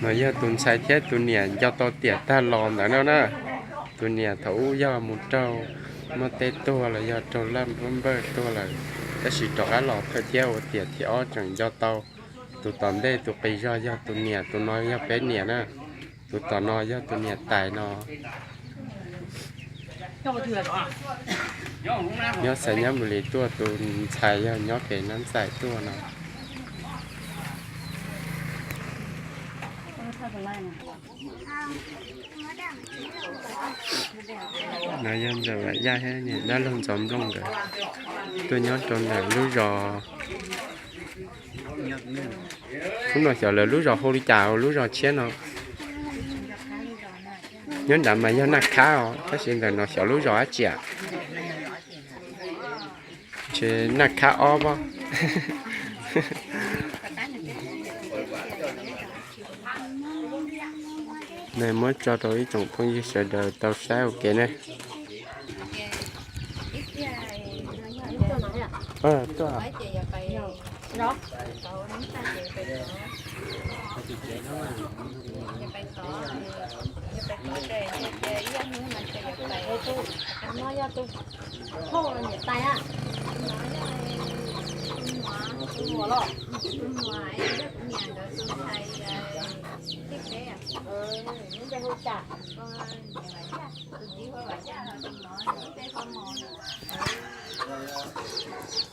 No yog tus ntxhais thiab tus niam nco tau tiam tag los ntawd no na. Tus niam thaum ub yog mus raug muaj tej tuag los yog raug laj npawj tuag lawm, tab sis rov qab los thawj thiab ua tiam thib ob tseem nco tau. Tus tom ntej tus qis zog yog tus niam, tus no yog peb niam na. Tus tom no yog tus niam tais no. Nyob Xais Nyab Mus Lis tuaj, tus ntxhais yog nyob pem Nab Ntxais tuaj no. No yog Ntxawm Vam Yaj thiab niam dab laug Ntxoov Nplooj nkawd tuaj nyob rau ntawm lub zos. Hnub no xyov lawv lub zos hu li cas, lub zos tshiab no. Nyob nrad mas yog Naj Khab os, tab sis ntawm no xyov lub zos dab tsi. Ntshe Naj Khab ob pob. Nws muab tso rau ib tsoom phooj ywg sawv daws tau saib ua ke ne.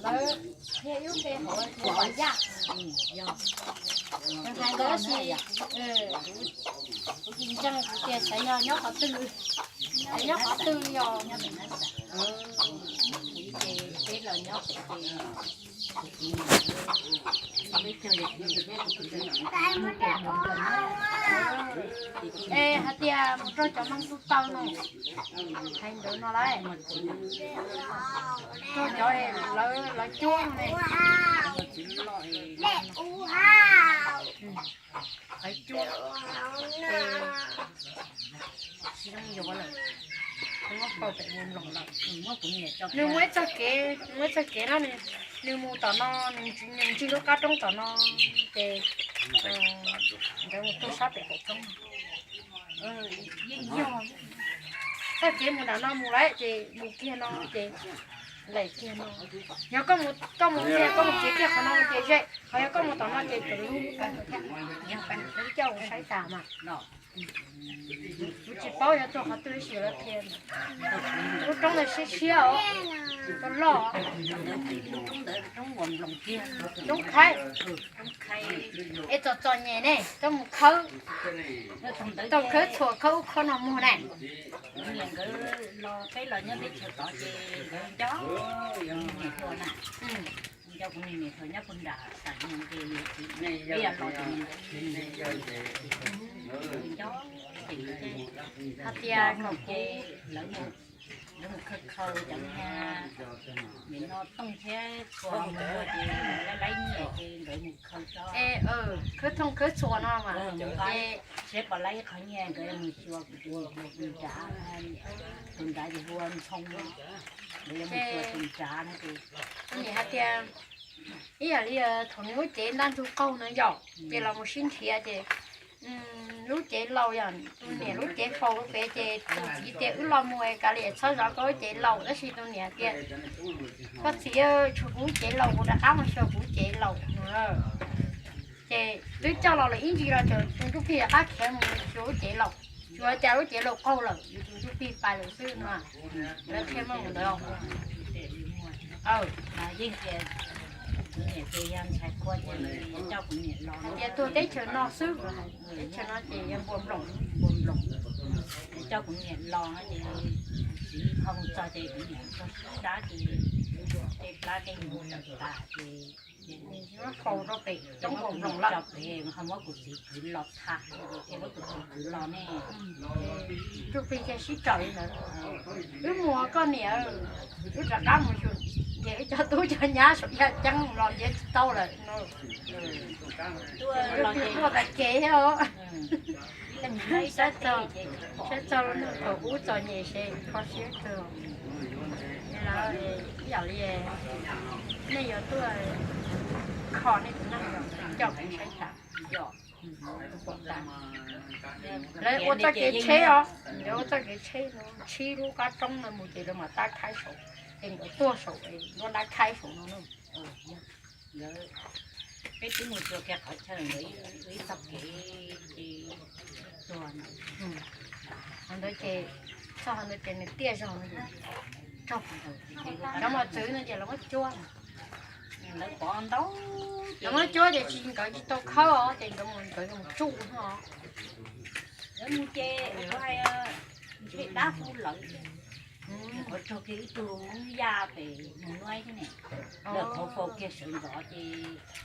Lawv thiaj ib lub npe hauv tias Vam Yaj. Tab sis kuv tsis ntseeg tias xyov yog nyob qhov twg, nyob qhov twg yog. Ces peb los nyob pem ces es hais tias mus rau cov neeg tu taw no, hais ntawd no lauj, rau cov lawv cuab ne, lawv cuab, tsis zoo yuav lawm, muab faus pem mus nploos lawm. Nws muaj ib txoj kev, muaj ib txoj kev na, nws mus tom no, nws ntsig lub qab roob tom no, ces nkawd mus tuag sab pem qaum roob. Txoj kev mus nram no mus lawm ces mus kiag no ces lem kiag no. Yog koj mus, koj mus kiag qhov no ces ze, ho yog koj mus tom no ces tus lub, lub coj mus saib tas mas. Kuv tsis paub yog tuaj qhov twg, tab sis lawv qhia. Lub roob ntawd siab siab os, roob loj, roob qhaib. Es txom txom nyem ne, koj mus khawb, tau khawb txhuam khawb ub khawb no muag ne. Niam nkawd los, peb los nyob teb chaws tod ces nkawd nco kuv niam hluas na, nco kuv niam, niam hluas nyob puag nram tas ces peb los ces nco, ces hais tias kom kuv, lawv mus khaws khaws cov niag, nim no tooj thiab txhuas mus ces lawv laib nyiaj ces nkawd mus khaws tso. Khawb tooj khawb txhuas no mas ces seb puas laib qhov nyiaj nkawd mus xyuas tus nrad, tus nrad ces hu ua Ntxhoo no, nkawd yuav mus xyuas tus nrad no ces. Nim hais tias ib yam li thaum nws lub cev ntaj ntsug qaug no yom, ces los mus sib nrhiav ces lub cev laus yom, tus niam lub cev faus rau pem ces tus txiv tias wb los mus kav liam txhob zov koj lub cev laus, tab sis tus niam tias koj txiv, tshuav kuv lub cev laus kuv rov qab mus xyuas kuv lub cev laus no. Ces twb coj los lawm ib ntsis los ces tus ntsuj plig rov qab khiav mus xyuas lub cev laus, xyuas cas lub cev laus qaug lawm, yus tus ntsuj plig pais lawm xwb no. Lawv qhia meej mus ntawd. Yeej tias kuv niam ces yog ntxhais qhua ces coj kuv niam los, tias tuag teb chaws no xwb, teb chaws no ces yog npua nploos, npua nploos. Coj kuv niam los no ces txiv ho mus txog ces kuv niam txog sib dab ces tej plab tej ntug tawm tas ces faus rau pem roob npua nploos lawm. Ho muab kuv txiv kwv los tha, muab kuv txiv kwv los ne. Ntsuj plig thiaj sib raws li ntawd. Wb mus koj niam, wb rov qab mus xyuas ces wb cov tub cov nyab saum yaj ceeb los ntiav tsis tau lawm no. Ntsuj plig tuaj tas kev thiab os. Saib txog lub neej thaum ub txom nyem ces kho siab kawg. Lawv ib yam li nej yuav tuaj kho nej tus neeg los coj kuv saib tas. Lawv ua txoj kev tsheb os, lawv ua txoj kev tsheb no, tshib lub qab roob no mus ces lawv mam tab khaib saum, ces nkawd tuaj saum lub nrab khaib saum no na. Peb twb mus txog kiag qhov chaw ntawd ib txoj kev ces tuag no. Qhov ntawd ces, txog qhov ntawd ces nws tiaj zog no, cov mos txwv no ces lawv muab cuab, lawv pov ntau, lawv muab cuab ces tsis, nkawd tsis tau khawb os, ces nkawd mus, nkawd mus tsuj no. Lawv mus ces lawv hais ntshe dab hu lawv thiab. Qhov raug kiag ib tug Hmoob Yaj pem Mus Nuaib thiab ne, lawv qhov faus kiag sawv ntxov ces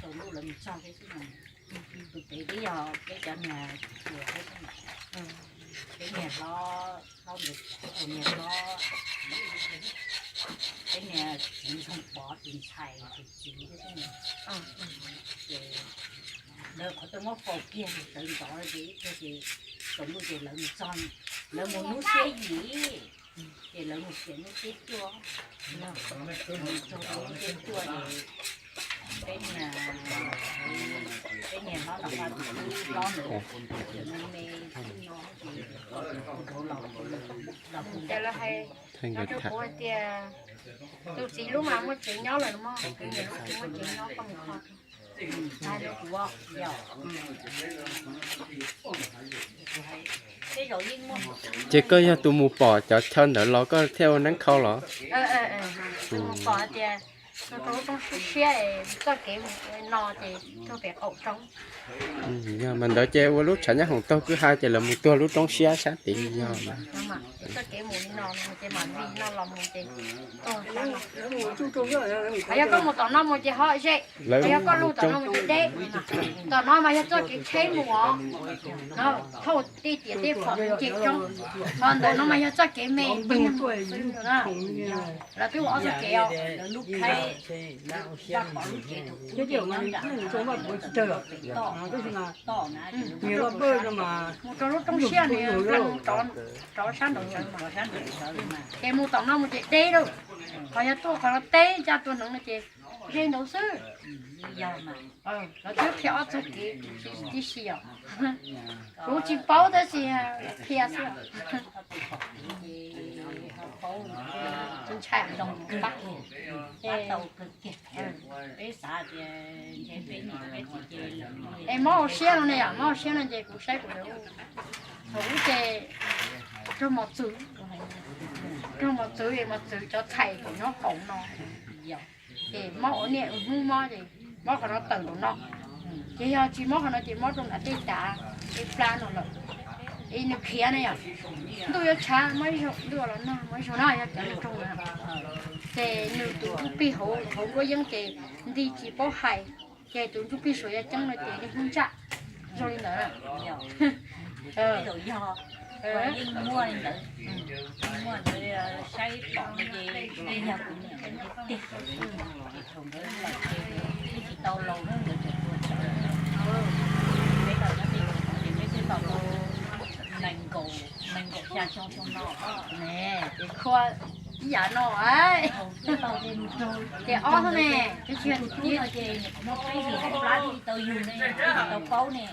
tsaus ntuj lawv mus txog thiab xwb no. Tus pem twb yog peb cov niag txias thiab xwb no. Peb niag hlob, hlob ntawd, niag hlob, peb niag txiv Ntxoog Pov tus ntxhais tus txiv thiab xwb no. Ces lawv qhov twb muab faus kiag sawv ntxov ces ib pliag ces tsaus ntuj ces lawv mus txog, lawv mus hnub xiab yim, ces lawv mus xiam hnub xiab cuaj, mus txog hnub xiab cuaj ces peb niag, peb niag hlob Nram Paj tus tub hlob ntawd, me me xwb no ces los kuv, lawv hais, nyob rau kuv hais tias tus txiv lub mas muaj tsev nyob lawm no mog, kuv niam lub tsis muaj tsev nyob, koj mus kho. Ces koj yog tus mus pom cov chaw ntawd los koj thiaj ua neeb khau los? Tus mus pom tias rau lub roob siab siab, txoj kev mus no ces tuag pem qaum roob. Yog mas ntawd ces ua lub tshav nyab hoom taug kwj ha ces lawv mus tuag lub roob siab sab tid yog. Txoj kev mus li no ces mam li no los mus ces tuag sab no. Yog koj mus tom no mus ces ho ze, yog koj lug tom no mus ces deb. Tom no mas yog txoj kev tsheb mus os, thauj tej tiam tej phom ces coob. Ho ntawm no mas yog txoj kev me, lawv twb ua ob txoj kev os. Mus rau lub roob siab nws rov sab nraum sawv, ces mus tom no mus ces deb lawm. Qhov yog tuaj qhov no teb ncaj tuaj hneev no ces ze ntawd xwb. Lawv twb qhia ob txoj kev tib si os. Kuv tsis paub tab sis qhia xwb. Tsis ntshai, es mob hauv siab no ne yom, mob hauv siab no ces kuv saib kuv thaum ub ces raug mos txwv, raug mos txwv es mos txwv cov txhais kom nyob qaum no, ces mob ua niaj hnub mob ces mob qhov no tawm nraum no, ces yog tsis mob qhov no ces mob rau nram tej tav tej plab no lawm. Es nws khiav ne yom, ntuj yuav tshav mob ib zaug, ntuj los nag mob ib zaug no yog cov nws raug na. Ces nws tus ntsuj plig hauv, hauv nruab yeeb ces nti tsis paub hais, ces tus ntsuj plig suav yaj ceeb no ces niaj hnub ntsaj zoo li ntawd. Yeej muaj li ntawd, yeej muaj ntawd, saib pom no ces yeej yog kuv niam ntawd tiag tiag. Ces thaum ntawd lawm ces twb tsis tau laus na, ntawd tseem tuag tsawv. Peb tau nyob peb tsev no ces peb twb tau nees nkaum, nees nkaum xya xyoo xyoo no. Ne, ces khua ib yam no, ces ob ne, twb tsis yog tiag tiag. Ces peb yug hauv plab twb tsis tau yug ne, twb tsis tau paub ne.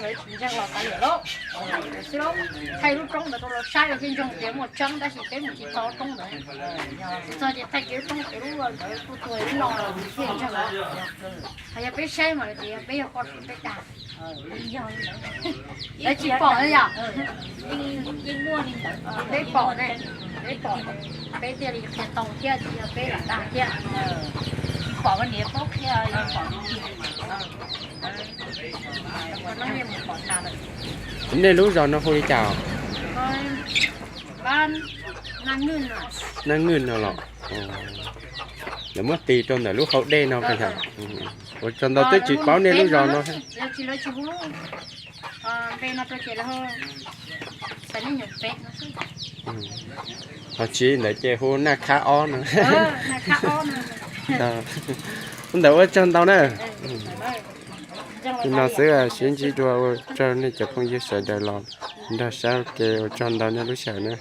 Lawv tsis ntseeg los kav liam lauj, xwb lauj. Thaij lub roob ntawd rau lawv saib lawv thiaj ntseeg tias muaj tseeb, tab sis peb mus tsis txog lub roob ntawd. Txog ces thaij kiag lub roob ces lub ntawd kuj tuag ib no lawm thiaj ntseeg. Ho yog peb saib mas lawv tias yog peb yog koj siv peb dag. Lawv tsis pom ne yom? Peb pom ne, peb pom, peb thiaj li qhia tau thiab, tsis yog peb lam dag thiab. Tsis pom niam paub qhia, yeej pom tiag tiag. Nej lub zos no hu li cas? Naj Ngwj no los? Lawv muab tis rau ntawm lub hau dej no. Ua tsaug ntau, twb tsis paub nej lub zos no. Qhov tsis ntawd ces hu Naj Khab Ob no. Ntawd ua tsaug ntau na. Li no xwb, sib ntsib dua, ua tsaug nej cov phooj ywg sawv daws los nrog saib ua ke, ua tsaug ntau nej lub sij hawm na.